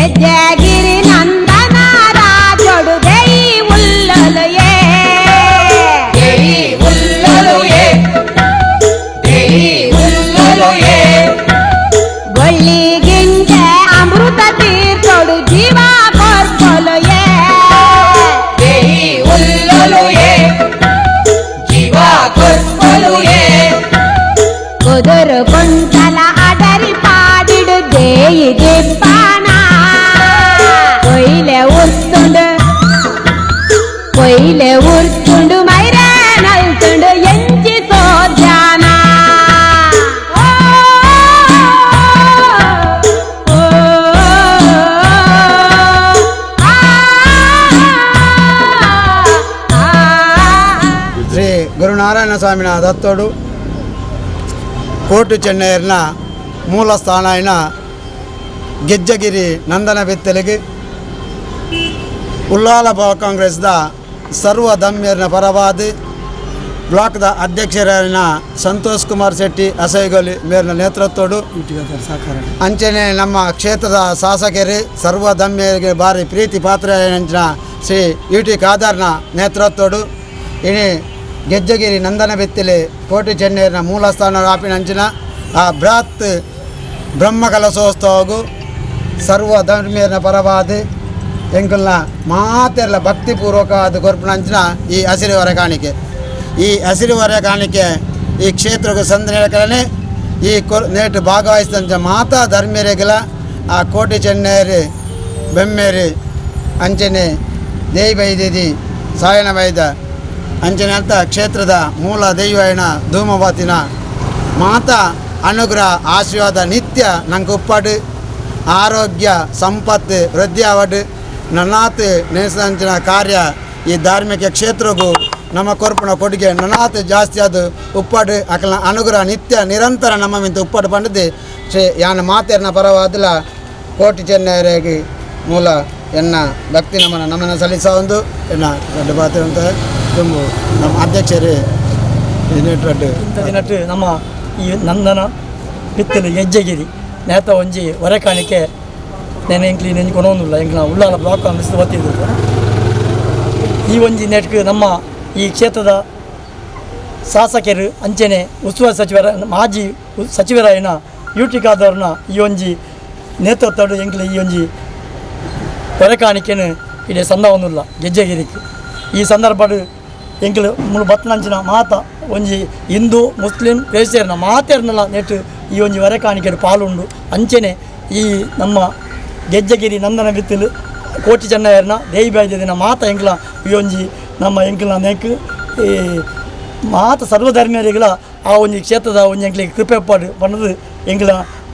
ಗೆಜ್ಜೆಗಿರಿ ನಂದನ ರಾಜೊಡು ದೇಯಿ ಉಲ್ಲಲುಯೇ ದೇಯಿ ಉಲ್ಲಲುಯೇ ದೇಯಿ ಉಲ್ಲಲುಯೇ ಗೊಳ್ಳಿಗಿಂಜೆ ಅಮೃತ ತೀರ್ಥೊಡು ಜೀವ ಕೊರ್ಪೊಲುಯೇ ದೇಯಿ ಉಲ್ಲಲುಯೇ ಜೀವ ಕೊರ್ಪೊಲುಯೇ ಕುದುರು ಕುಂಟಲ ಅಡರಿ ಪಾಡಿಡು ದೇಯಿ ದಿಪ್ಪಾನ ಕೊಯ್ಲೆ ಉರ್ತುಂಡು ಕೊಯ್ಲೆ ಉರ್ತುಂಡು ಮೈರೆ ನಲ್ತುಂಡು ಎಂಚಿ ಸೋದ್ಯಾನ ಓ, ಓ, ಆ, ಆ. ಶ್ರೀ ಗುರುನಾರಾಯಣ ಸ್ವಾಮಿನ ದತ್ತೋಡು ಕೋಟು ಚೆನ್ನೈರ್ನ ಮೂಲ ಸ್ಥಾನ అయిన ಗೆಜ್ಜಗಿರಿ ನಂದನ ಬೆತ್ತಲಿಗೆ ಉಲ್ಲಾಲ ಭವ ಕಾಂಗ್ರೆಸ್ದ ಸರ್ವ ದಮ್ಯರ್ನ ಪರವಾದ ಬ್ಲಾಕ್ದ ಅಧ್ಯಕ್ಷರಾದ ಸಂತೋಷ್ ಕುಮಾರ್ ಶೆಟ್ಟಿ ಅಸೈಗೋಲಿ ಮೇರಿನ ನೇತೃತ್ವಡು ಅಂಚನೆ ನಮ್ಮ ಕ್ಷೇತ್ರದ ಶಾಸಕರು ಸರ್ವ ದಮ್ಯರಿಗೆ ಭಾರಿ ಪ್ರೀತಿ ಪಾತ್ರ ಶ್ರೀ ಯು ಟಿ ಖಾದರ್ನ ನೇತೃತ್ವಡು ಇನಿ ಗೆಜ್ಜಗಿರಿ ನಂದನ ಬೆತ್ತಿಲೆ ಕೋಟಿ ಚೆನ್ನೇರಿನ ಮೂಲ ಸ್ಥಾನ ಆಪಿನ ಅಂಚಿನ ಆ ಬೃಹತ್ ಬ್ರಹ್ಮಕಲಶೋತ್ಸವಗು ಸರ್ವ ಧರ್ಮೀಯರ ಪರವಾದ ಎಂಕುಲ್ನ ಮಾತೆಲ್ಲ ಭಕ್ತಿಪೂರ್ವಕವಾದ ಕೊರ್ಪಿನ ಅಂಚಿನ ಈ ಹಸಿರುವರ ಕಾಣಿಕೆ. ಈ ಹಸಿರುವರ ಕಾಣಿಕೆ ಈ ಕ್ಷೇತ್ರಕ್ಕೆ ಸಂದ ಈ ಕೊರ್ ನೇಟು ಭಾಗವಹಿಸಿದಂಚ ಮಾತಾ ಧರ್ಮೀಯರಿಗೆಲ ಆ ಕೋಟಿ ಚೆನ್ನೇರಿ ಬೆಮ್ಮೇರಿ ಅಂಚನೆ ದೇಯಿ ಬೈದಿದಿ ಸಾಯನ ಬೈದ ಅಂಚನೆ ಅಂತ ಕ್ಷೇತ್ರದ ಮೂಲ ದೈವಯನ ಧೂಮವತಿನ ಮಾತಾ ಅನುಗ್ರಹ ಆಶೀರ್ವಾದ ನಿತ್ಯ ನಂಗೆ ಉಪ್ಪಾಡು ಆರೋಗ್ಯ ಸಂಪತ್ತು ವೃದ್ಧಿ ಆವಡು ನನಾತ್ ನೇಸಂಚಿನ ಕಾರ್ಯ ಈ ಧಾರ್ಮಿಕ ಕ್ಷೇತ್ರಗೂ ನಮ್ಮ ಕೊರ್ಪುನ ಕೊಡುಗೆ ನನಾತ್ ಜಾಸ್ತಿ ಅದು ಉಪ್ಪಾಡು ಅಕಲ ಅನುಗ್ರಹ ನಿತ್ಯ ನಿರಂತರ ನಮ್ಮ ಮಿಂತ ಉಪ್ಪಾಡು ಪಂಡದು ಶ್ರೀ ಯಾನ ಮಾತೇರ್ನ ಪರವಾದಲ ಕೋಟಿ ಚೆನ್ನೈರಿಗೆ ಮೂಲ ಎನ್ನ ಭಕ್ತಿ ನಮನ ನಮನ ಸಲ್ಲಿಸ ಒಂದು ಎನ್ನ ದೊಡ್ಡ ಪಾತ್ರ ಅಂತ ತುಂಬ ನಮ್ಮ ಅಧ್ಯಕ್ಷರು ಇಂಥ ದಿನಟ್ಟು ನಮ್ಮ ಈ ನಂದನ ಪಿತ್ತಲು ಗೆಜ್ಜೆಗಿರಿ ನೇತ ಒಂಜಿ ಹೊರೆ ಕಾಣಿಕೆ ನೆನೆ ಎಂಕ್ಲಿ ನೆಂಜಿ ಕೊನೊಂದುಲ್ಲ ಎಂಕ್ಲ ಉಳ್ಳಾಲ ಬ್ಲಾಕ್ ಕಾಂಗ್ರೆಸ್ ಒತ್ತಿದ್ದು. ಈ ಒಂಜಿ ನೆಟ್ಕ್ ನಮ್ಮ ಈ ಕ್ಷೇತ್ರದ ಶಾಸಕರು ಅಂಚನೆ ಉಸ್ತುವಾರಿ ಸಚಿವರ ಮಾಜಿ ಸಚಿವರಾಯಿನ ಯು ಟಿ ಖಾದರ್ನ ಈ ಒಂಜಿ ನೇತೃತ್ವಡು ಎಂಕ್ಲ ಈ ಒಂಜಿ ಹೊರೆ ಕಾಣಿಕೆನು ಇಡೀ ಸಂದವೊಂದುಲ್ಲ ಗೆಜ್ಜೆಗಿರಿಕ್. ಈ ಸಂದರ್ಭಡ್ ಎಂಕ್ಲು ಮುಳು ಬತ್ತನಂಚಿನ ಮಾತ ಒಂಜಿ ಹಿಂದೂ ಮುಸ್ಲಿಂ ಕ್ರೈಸ್ತರ್ನ ಮಾತೆರ್ನಲ ನೆಟ್ ಈ ಒಂಜಿ ಹೊರೆ ಕಾಣಿಕೆಡ್ ಪಾಲುಂಡು. ಅಂಚನೆ ಈ ನಮ್ಮ ಗೆಜ್ಜೆಗಿರಿ ನಂದನ ಬಿತ್ತಲು ಕೋಟಿ ಚೆನ್ನಯ್ಯರ್ನ ದೇವಿ ದಿನ ಮಾತ ಎಂಕ್ಲ ಈ ಒಂಜಿ ನಮ್ಮ ಎಂಕ್ಲ ನೆಕ್ ಈ ಮಾತ ಸರ್ವಧರ್ಮೀಯರಿಗಳ ಆ ಒಂಜಿ ಕ್ಷೇತ್ರದ ಒಂಜಿ ಎಂಕ್ಲಿಗೆ ಕೃಪೆ ಪಾಡು ಪಂಡದು ಎಂಕ್ಲ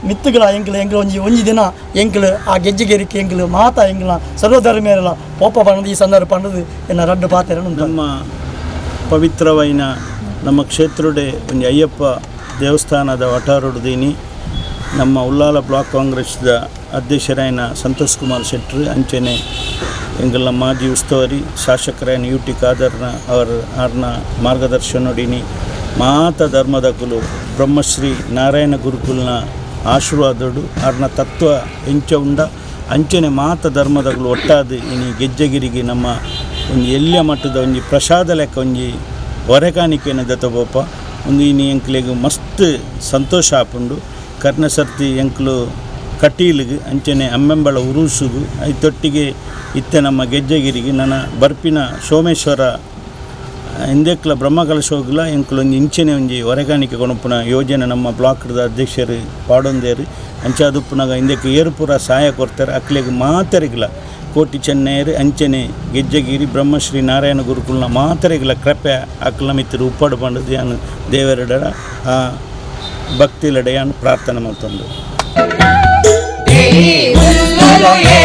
ಮಿತ್ತುಗಳ ಎಂಕ್ಲ ಎಂಕ್ಲ ಒಂಜಿ ಒಂಜಿ ದಿನ ಎಂಕ್ಲು ಆ ಗೆಜ್ಜೆಗಿರಿಕೆ ಎಂಕ್ಲು ಮಾತ ಎಂಕ್ಲ ಸರ್ವಧರ್ಮೀಯರ ಪೋಪ ಪಂಡದು ಈ ಸಂದರ್ಭ ಪಂಡದು ಎನ್ನ ರಡ್ಡು ಪಾತೆರ. ನಮ್ಮ ಪವಿತ್ರವೈನ ನಮ್ಮ ಕ್ಷೇತ್ರಡೆ ಒಂಜಿ ಅಯ್ಯಪ್ಪ ದೇವಸ್ಥಾನದ ವಠಾರೊಡ್ದೀನಿ ನಮ್ಮ ಉಲ್ಲಾಲ ಬ್ಲಾಕ್ ಕಾಂಗ್ರೆಸ್ದ ಅಧ್ಯಕ್ಷರಾಯಿನ ಸಂತೋಷ್ ಕುಮಾರ್ ಶೆಟ್ರು, ಅಂಚನೆ ಎಂಗಲ್ನ ಮಾಜಿ ಉಸ್ತುವಾರಿ ಶಾಸಕರಾಯನ ಯು ಟಿ ಖಾದರ್ನ ಅವರ ಆರ್ನ ಮಾರ್ಗದರ್ಶನೊಡಿನಿ ಮಾತ ಧರ್ಮದಕುಲು ಬ್ರಹ್ಮಶ್ರೀ ನಾರಾಯಣ ಗುರುಕುಲ್ನ ಆಶೀರ್ವಾದಡು ಆರ್ನ ತತ್ವ ಎಂಚ ಉಂಡ ಅಂಚನೆ ಮಾತ ಧರ್ಮದಕುಲು ಒಟ್ಟಾದ ಇನಿ ಗೆಜ್ಜೆಗಿರಿಗೆ ನಮ್ಮ ಒಂಜಿ ಎಲ್ಯ ಮಟ್ಟದ ಒಂಜಿ ಪ್ರಸಾದ ಲೆಕ್ಕ ಒಂಜಿ ಹೊರೆಕಾಣಿಕೆನ ದತ್ತಬೋಪ ಒಂದು ಇನಿ ಎಂಕ್ಲೆಗ್ ಮಸ್ತ್ ಸಂತೋಷ ಆಪುಂಡು. ಕರ್ನ ಸರ್ತಿ ಎಂಕ್ಲು ಕಟೀಲಿಗೆ ಅಂಚನೆ ಅಮ್ಮೆಂಬಳ ಉರುಸುಗು ಐತೊಟ್ಟಿಗೆ ಇತ್ತೆ ನಮ್ಮ ಗೆಜ್ಜೆಗಿರಿಗೆ ನನ್ನ ಬರ್ಪಿನ ಸೋಮೇಶ್ವರ ಇಂದೆಕ್ಲ ಬ್ರಹ್ಮಕಲಶೋಗ್ಲ ಎಂಕ್ಲು ಒಂಜಿ ಇಂಚನೆ ಒಂಜಿ ಹೊರೆಕಾಣಿಕೆ ಕೊಣಪುನ ಯೋಜನೆ ನಮ್ಮ ಬ್ಲಾಕ್ದ ಅಧ್ಯಕ್ಷರು ಪಾಡೊಂದೇರು. ಅಂಚಾದುಪ್ಪುನಾಗ ಇಂದಕ್ಕೆ ಏರುಪುರ ಸಹಾಯ ಕೊಡ್ತಾರೆ. ಅಕ್ಲೆಗ್ ಮಾತರಿಗ್ಲ ಕೋಟಿ ಚೆನ್ನೈರು ಅಂಚನೆ ಗೆಜ್ಜೆಗಿರಿ ಬ್ರಹ್ಮಶ್ರೀ ನಾರಾಯಣ ಗುರುಕುಲ್ನ ಮಾತರಿಗ್ಲ ಕೃಪೆ ಅಕ್ಲ ಮಿತ್ರ ಉಪ್ಪಾಡು ಪಂಡದು ಯಾನು ದೇವರಡ ಆ ಭಕ್ತಿಲಡೆಯಾನು ಪ್ರಾರ್ಥನೆ ಮಲ್ತೊಂದು. ದೇಯಿ ಉಲ್ಲಲುಯೇ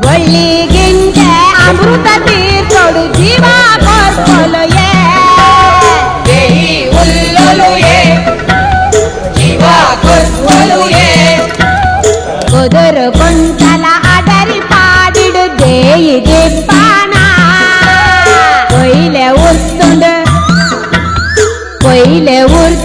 ಗೊಳ್ಳಿಗಿಂಜೆ ಅಮೃತ ತೀರ್ಥೊಡು ಜೀವ ಕೊರ್ಪೊಲುಯೇ ದೇಯಿ ಉಲ್ಲಲುಯೇ ಜೀವ ಕೊರ್ಪೊಲುಯೇ ಕುದುರು ಕುಂಟಲ ಅಡರಿ ಪಾಡಿಡು ದೇಯಿ ದಿಪ್ಪಾನ ಕೊಯ್ಲೆ ಉರ್ತುಂಡು ಕೊಯ್ಲೆ ಉರ್ತುಂಡು.